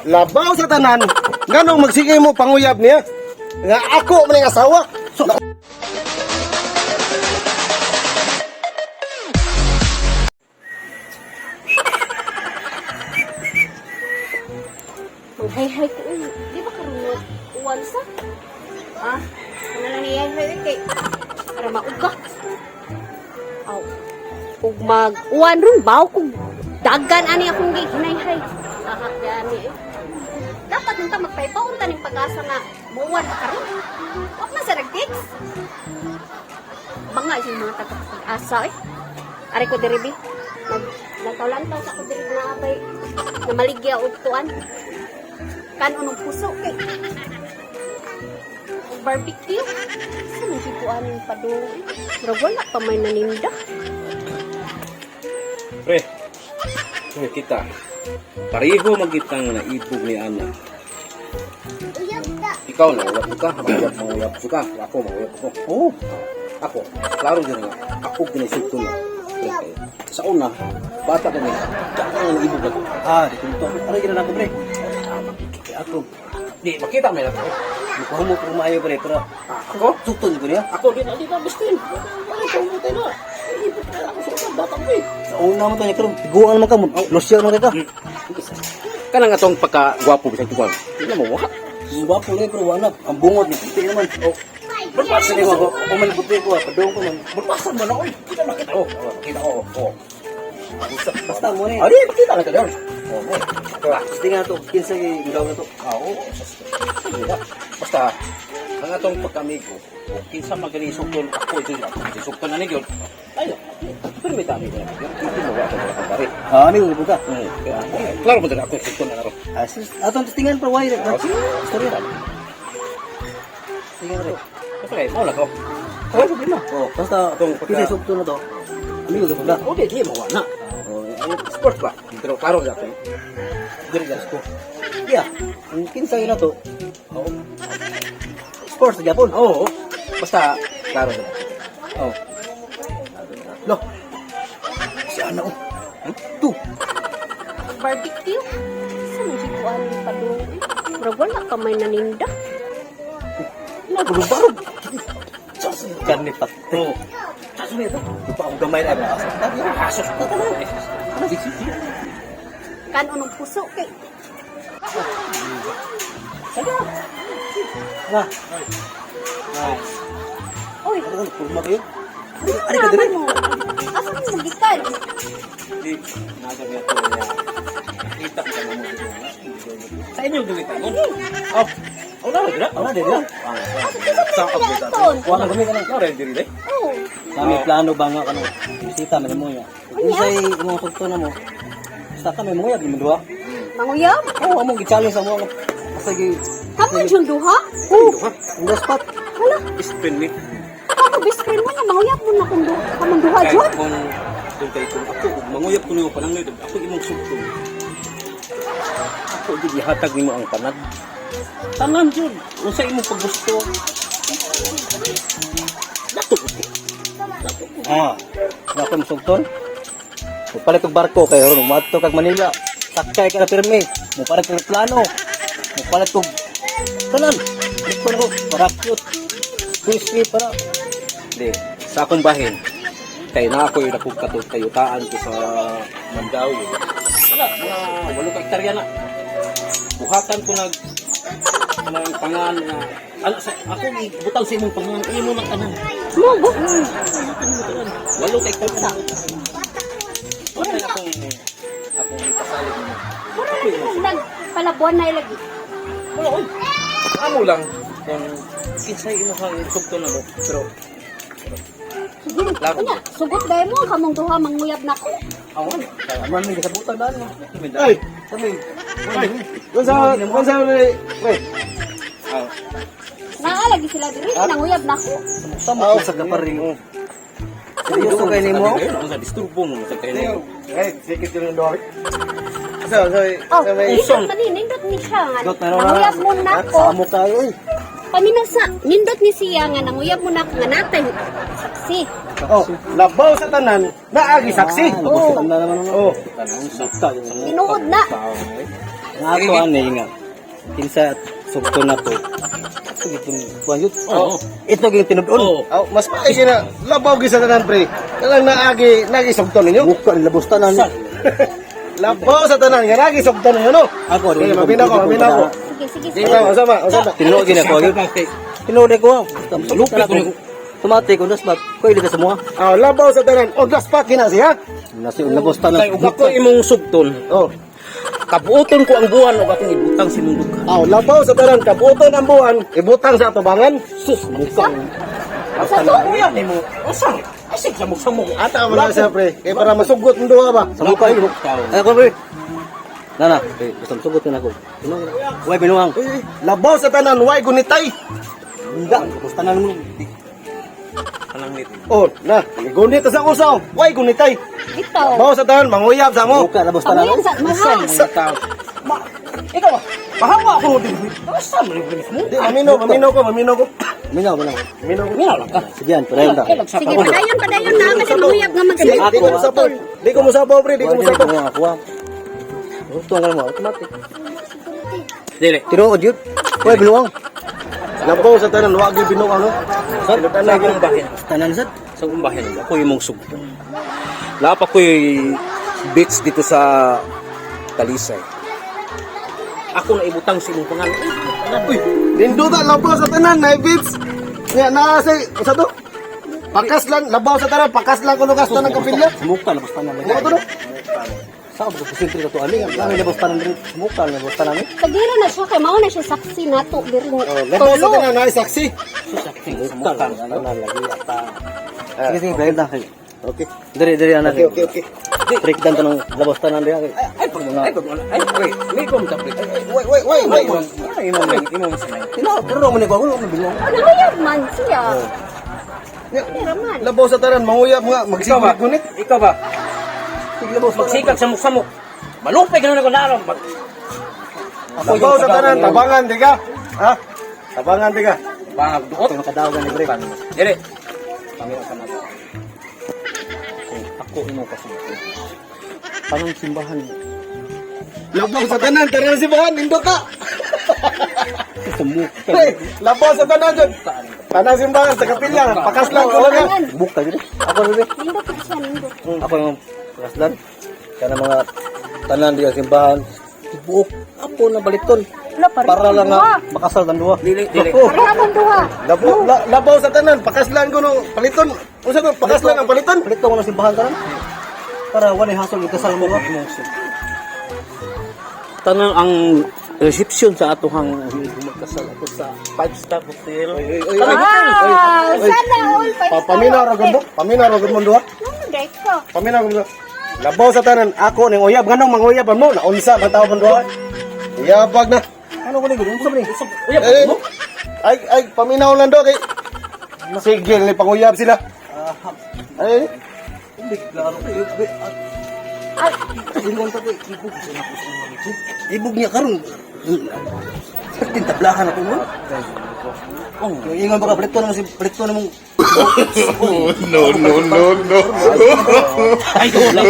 Labaw sa tanan, nganong magsige mo panguyab niya? Nga ako man ang asawa. So, Manghay-hay ko. Uy, di ba karon uwan sa? Ah, ano na niya hay kay para mauga. Aw. Ug mag uwan ron baw kog dagan ani akong gihinayhay. Ahak gani eh. Dapat nung ta magpaypaon ta ning pag-asa nga muwan pa karon. Wa man sa nag-text. Banga yung mga taga-pag-asa eh. Ari ko diri bi. Nag lantaw-lantaw sa ko diri na abay. Namaligya og tuan kanon ng puso kay og barbecue sa man jud ko aning padung murag wala pa may naninda. Pre, pre kita. Pareho magitang naibog ni Ana. Ikaw na uyab ka, manguyab manguyab ka, ako manguyab ko. Oo. Ako, klaro din nga. Ako ginaisip na. Pre, kay, sa una, bata ko niya. Kaya nga naibog ako. Ah, di ko to. Ano gina nako pre? Kay ako. Di, makita may na pre. Mukuha ko maayo pre, pero Ako? sukton ko niya. Ako, di na, di na, gusto yun. Ano pa mo tayo na? Ibig na ako sa una, bata ko eh. Sa una mo to niya karon, tiguan man ka mo. Losya man ka. Kanang atong pagka-gwapo bisag tuwan. Di na mo, wa. Ang gwapo ni pero wala ang bungot ni puti naman. Oh, Basta ni ko, ako man puti ko, padung ko man. Magpasa mo na, oy. Kita makita. Oh, oh, kita, oh, oh. Basta mo ni. Ari, makita na ka doon. Oh, oh. Gusto nga to, kinsa gi gaw na to. Ah, oo. Sige na. Basta, ang atong pagkamigo, kung kinsa magani sugton ako ito ako sugton na ni gyud. Ay, pero may tami ko na. Hindi mo wa ko na pare. Ah, amigo ko ka. Kaya, klaro mo ako sugton na ro. Ah, sis, atong testingan pero why? Ah, sige. Istorya. Sige pre. Basta kay mo lang ko. Wala problema. Oh, basta Atong pagka- kinsa sugton na to. Amigo ko ka. Okay, di mo wa na. Oh, Sport ba? Pero klaro na ako. Diri na ko. yeah. Ang kinsa na to. Oo. Sports sa Japon. Oo. Basta klaro na. Oh. Lo. Si Ana oh. Tu. Barbecue sa man jud ko aning padung murag wala pa may naninda. Nagulong-barog. Karne pate. Oo. Kaso nito. Lupa akong gamay na ba? Asos ko ko. Kanon ng puso kay Na. Nice. oy Ano ka kurma kayo? ano ka ka diri? mo asa mo gikan? Di, nagabi ako niya. Kita ka na mo dito. Sa inyo duwi ka mo. Oh. Oh, na dira. Wala diri. Asa kinsa Sa man niya aton? Wala kami kanang. Na diri diri. Oh, Kami plano ba nga kano? Bisita man mo ya. Unsay imong sugto na mo? Basta kami mo yag mo duha. manguyab Oh, among gi-challenge sa mo nga basta gi kamo jud duha. Oh, in the spot. Hala, Spin me. kamo best friend mo na manguyab mo na kung duha kamong duha Kahit jud. kung kung kay kung ako ug manguyab ko nimo pananglit ug ako imong sugtong. Ako jud gihatag nimo ang tanan. Tanan jud unsa imong paggusto. Dato ko. Ah, na ako sugton. Mupalit og barko kay ron moadto kag Manila. Sakay ka na pirmi. Mupalit og plano. Mupalit og tanan. Dito na ko para cute. Crispy para. Di, sa akong bahin, kay na ako yung nakog katong kayutaan ko sa Mandawi. Wala, mga 8 ka hektarya na. Buhatan ko nag kanang pangan na ano sa ako butang sa imong pangan imo lang tanan. Mo ba? 8 ka hektarya. Wala na akong akong ipasalig mo. Mura lang yung nagpalabuan na lagi. Wala oy. Amo lang kung kinsay imo kang sugton na mo pero Siguro, Klaro. unya, sugot dahil mo, kamong duha manguyab na ko. ako ano. Aman mi kasabutan daan mo. ay, Kami. ay, unsa unsa pre? Ah, Naalagi sila diri, nanguyab na ko. Sama ko sa kaparing. Seryoso kay nimo? Ang disturbo mo sa kay Ay, sikit yung doon. So, so, Oh, so, may nindot man ni, nindot ni siya nga. Dot na raw Nanguyab mo na ko. Samo kayo eh. Paminaw sa, nindot ni siya nga, nanguyab mo na ko nga natay. Saksi. Oh, labaw sa tanan, naagi saksi. Oh, na naman. Oh, Sakta yung Tinuod na. Nga ako ani nga. Kinsa sugto na to. Sige itong kuan yun. Oo. Ito gyud tinud-on. Oo. Aw, mas maigi na labaw gyud sa tanan, pre. Kanang naagi nagisugton ninyo. Buka ni labos tanan. Labaw sa tanan nga nagisugton ninyo, no? Ako Sige, maminaw ko, maminaw ko. Sige, sige, sige. Usama, usama, usama. Tinuod gyud ako. Tinuod ko. Lupit ko ni- Tumati ko nas ba? Ko ili ka sa mga. Aw, labaw sa tanan. Og gaspak kina siya. Nasi labos tanan. Kay ug ako imong sugton. Oh. Kabuoton ko ang buwan ug akong ibutang sa imong dughan. Aw, labaw sa tanan kabuoton ang buwan, ibutang sa atubangan. Sus, muka. Sa to? Kuya nimo. Usa? Asig sa mo. Ata mo na siya, pre. Kay para masugot ng duha ba? Sa mukha yun. Ay, ako, pre. Nana, eh, basta sugot na ako. Binuang. Way, binuang. Eh, labaw sa tanan, way gunitay. Hindi, basta na mo. Kanang nito. Oh, na, gunit sa usaw, way gunitay. Bitaw. Labaw sa tanan, manguyab sa mo. Buka na basta na. Panguyan sa mga. Sa tao. Ma, ikaw ba? Mahawa ako din. Asa man ni mo? Di, maminaw, maminaw ko, maminaw ko. Minaw, minaw. Maminaw ko. Minaw lang ka. Sige yan, padayon ta. Sige, padayon, padayon na. Kasi manguyab nga Di, magsigod. di ko musapaw. Di ko musapaw, pre. Di ko musapaw. Ako, ah. Gusto ang mo, automatic. Dili. Tinuod yun. Way, binuang. Labaw sa tanan, wag yung binuang, no? Sa akong bahin. Tanan sad. Sa akong bahin, ako imong sugton. Lapa ko'y beach dito sa Talisay. Ako na ibutang sa imong pangalan. Uy, ninduta, labaw sa tanan, na beats. Nga, na, say, sa to? Pakas lang, labaw sa tanan, pakas lang kuno kas tanan kapilya. Sumuka na basta na. Ano to, no? Sa ko pasintre ka to ani. Ang labos tanan diri. Sumuka na basta na. Pagdira na siya kay mao na siya saksi nato diri. Oh, labaw sa tanan, na saksi. Sumuka na lagi ata. Sige, sige, padayon ta. Okay. Diri, diri anak. Okay. Trick dan tanong labos tanan diri. Ay, pag ay, pag ay, pre, may kom ta pre. Wait, wait, wait, wait. Ay, imong imong sanay. Tinuod, pero mo ni ko, mo binuang. Nanguyab man siya. Pero man. Labaw sa tanan, manguyab nga, Ikaw ba? magsigit gunit. Ikaw ba? Sige, labos tanan. Magsikag sa muksamok. Malupay ka na ko naron. Labaw sa tanan, tabangan, di ka? Ha? Tabangan, di ka? Bang duot. Ito nakadawagan ni pre. Dire. Pamira ka na. Kung ako imong kasugton. Tanong simbahan. Labaw sa tanan, tanan si Bahan, nindot ka. Sumuka. Hey, labaw sa tanan dyan. Tanan simbahan sa kapilya, pakas lang ko lang. Tanan. Buka diri. Ako diri. Nindot na siya, nindot. Ako yung kaslan. Kana mga tanan diya simbahan. Tibuok apo na baliton. Wala, pareho Para lang duha. nga makasal tan duha. Dili, dili. Oh, Pareho mong duha. Labaw, labaw sa tanan, pakas lang ko no, paliton. Unsa to, pakas lang ang paliton. Baliton ko na simbahan tanan. Para walay hasol ikasal mo. Imong sugton. Tanan ang reception sa atohang magkasal ako sa 5-star hotel. Oy, oy, oy. Wow! Sana all five Pa paminaw ra gud mo, paminaw ra gud mo duha. Ano dai ka? Paminaw gud mo. Labaw sa tanan, ako ning uyab nganong manguyab mo, naunsa man tawo man duha. Uyabag na. Ano ko ni gud? Unsa man ni? Uyab Eh, mo? ay ay paminaw lang do kay Sige, ni panguyab sila. Ay, Hindi klaro kayo. Ay, Ingon ta kay ibog sa nako sa mga Ibog niya karon. Tintablahan ako mo. Oh, ingon baka baliton mo si baliton mo. No, no, no, no. Ay, wala.